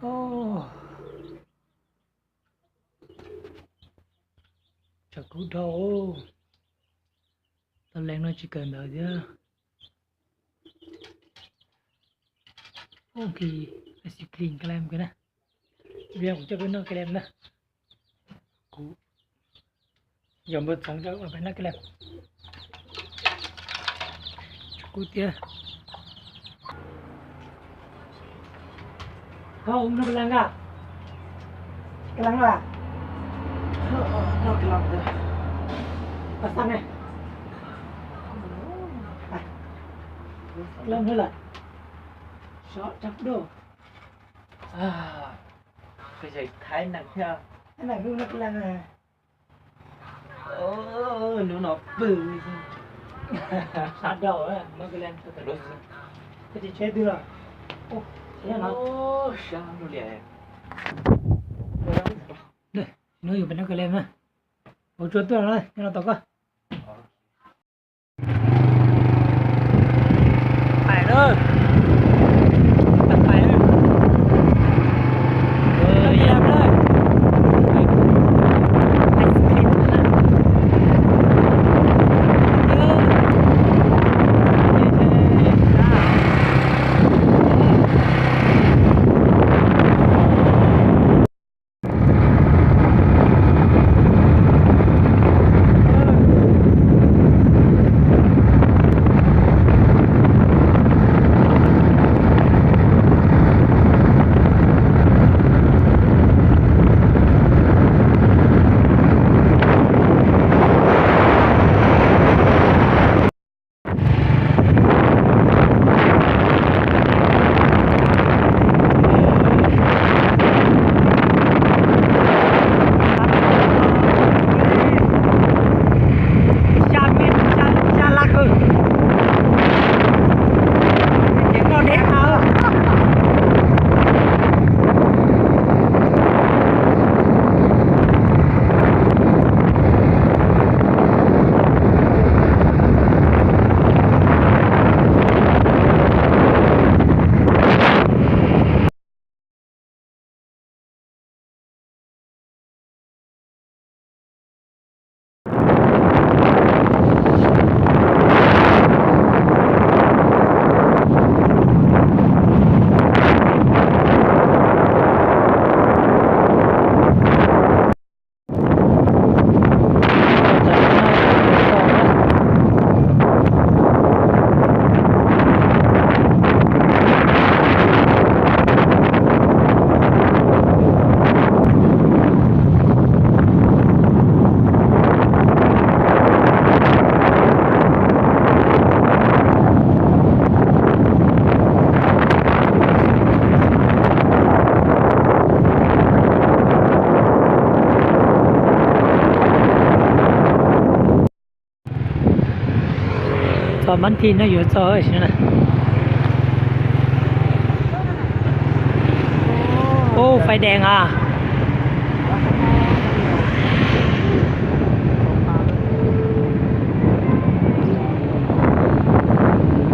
Tshav kub dhau. Tau leej no tsis kawm ntawv thiab. Ua ki, xi kli ka lem na. Kuv coj peb noj ka lem na. Kuv yog npawg Txoov coj peb noj ka lem. Tshav kub tiag. Koj noj ka lem a? Ka lem a? Noj ka lem. Pas xaj ne. Ka lem lawm. Sov tsam dua. Peb yog Thaib neeg thiab. Thaib neeg noj ka lem. Hnub no pw sab dau, koj tsis tsheb twg los? Hnub yus pem noj ka lem na. Ua tsuag tuaj no, nyob no tos koj. Pais lawm. Pais lawm. Txog Mab Thi no yuav txog na. Ub, fais dees a.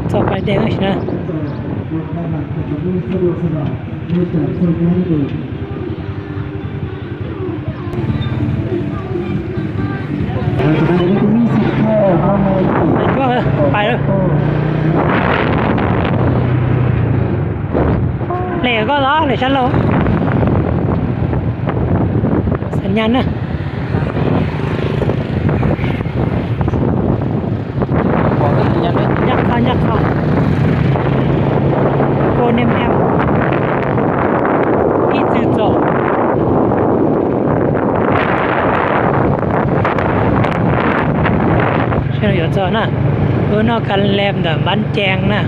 Txog fais dees na. Pais lawm. Lem koj los lem sab laug. Xav nyas na. Nyaj qha nyaj qha. Kua niam niam ib txwm txaus. Seb no yuav txog na. Wb noj ka lem ntawm Npab Cees na.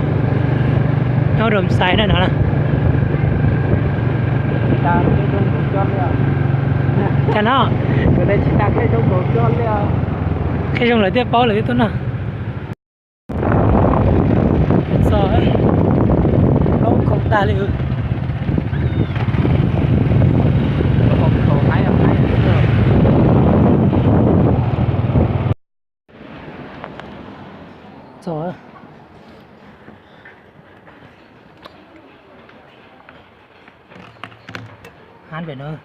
Nyob Doos Xais na no na. Cas no? Qhib zoo lawv thiaj paub lawv thiaj tuaj noj. Txog, loob koom tag li. Txog. Hab pem no.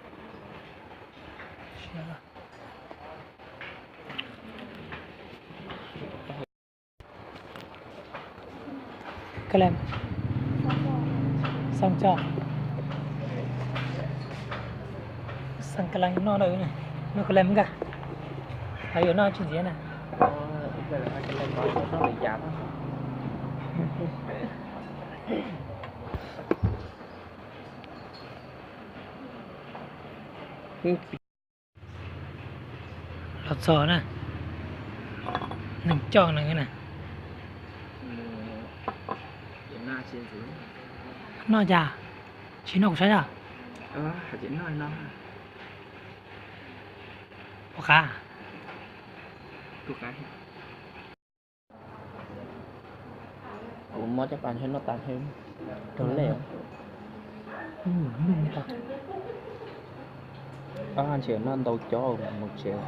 Xaa coj, xaa ka la noj na, noj ka la nka, yuav noj tsis ntxiv na. Los txog na, neeg coj na. Noj cas tsis noj kuv saib os. Ua qab. Kuv mob caj pas ntshe noj tas ntshe raug lej. Ob hab ntshe noj ntau cov mus tsev.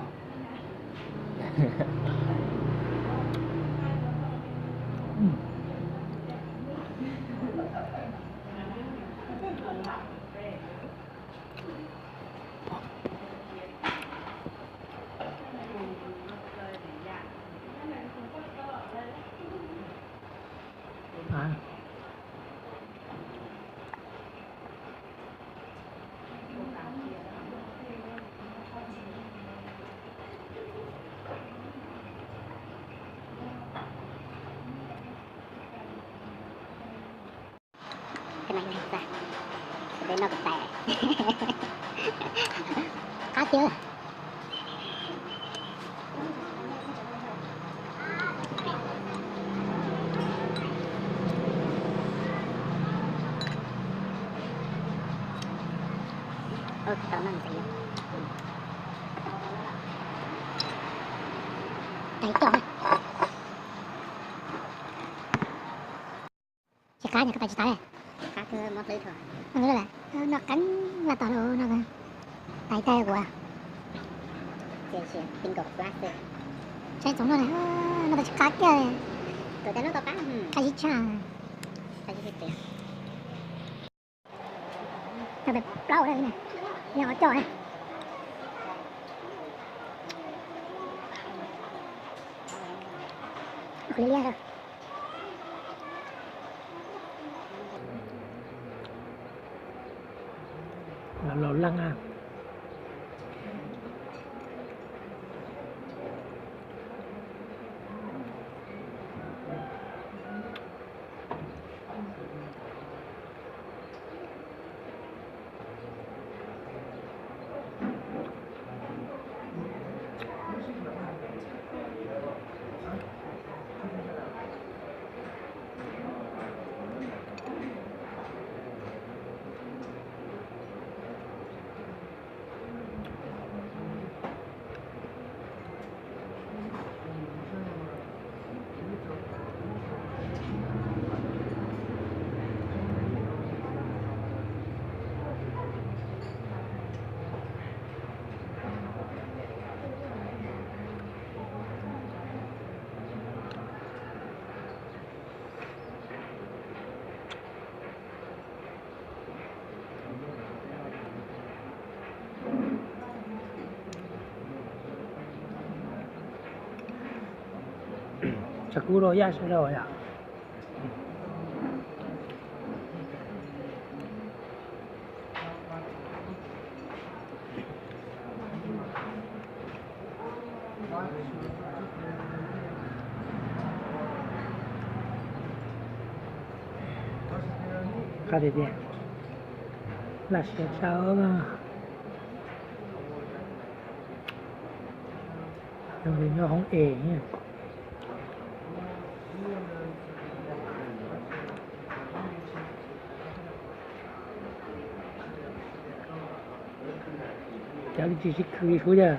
Qab tiag. Tau noj ntxiv. Tais coj. Tsis qab, koj tais tsis tas li. Noj qeeb laj tom no, tais tais kuv. Saib txoov no, noj tau tsis qab kiag. Qab ib tshaj. Tau plaub na, yog coj na. Qhov liab liab. Los laus leej a. Tshav kub rau yaj sawv daws yom. Qab tiag tiag, laj siab tshaj. Zoo li nyob hoob es. Cov tsis sib khwv li kuv yog,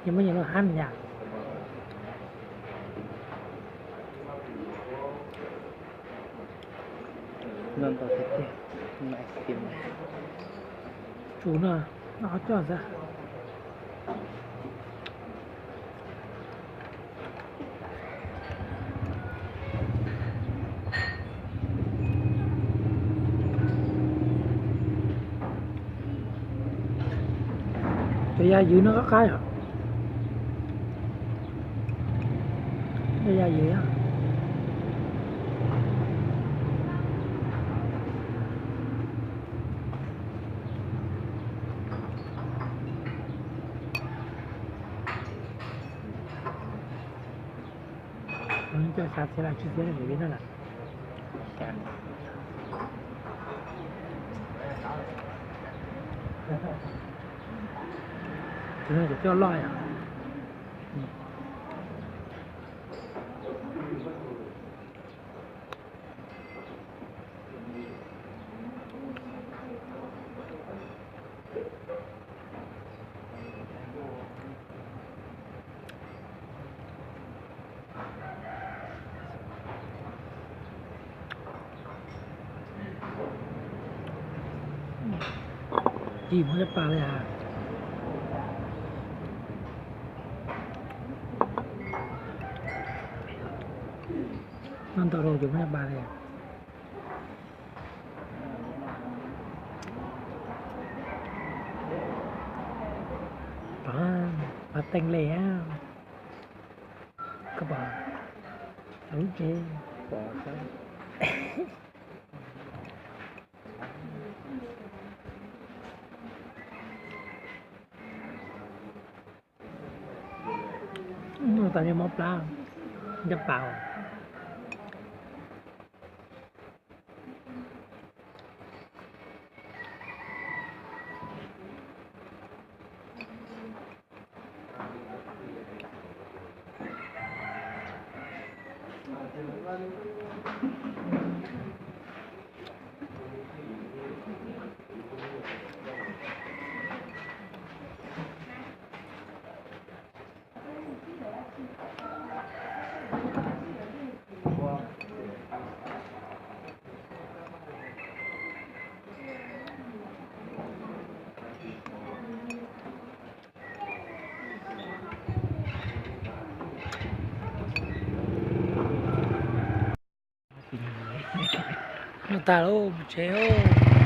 yog muab nyias luag hab yom. Noj ntau tiag tiag. Tsum no, noj qhov coj xwb. Cov yaj ywm no qab qab yom. Cov yaj ywm. Coj xav txiav los tsis txiav li no lawm. Tus no cov coj loj yom. Ci muab caj pas li as. Noj ntau rau ces muab caj pas li. Pov, pov teej li. Koj pom lub tsev pom. Tam no mob plab, ncaj pas. Noj tag lawm, mus tsev os.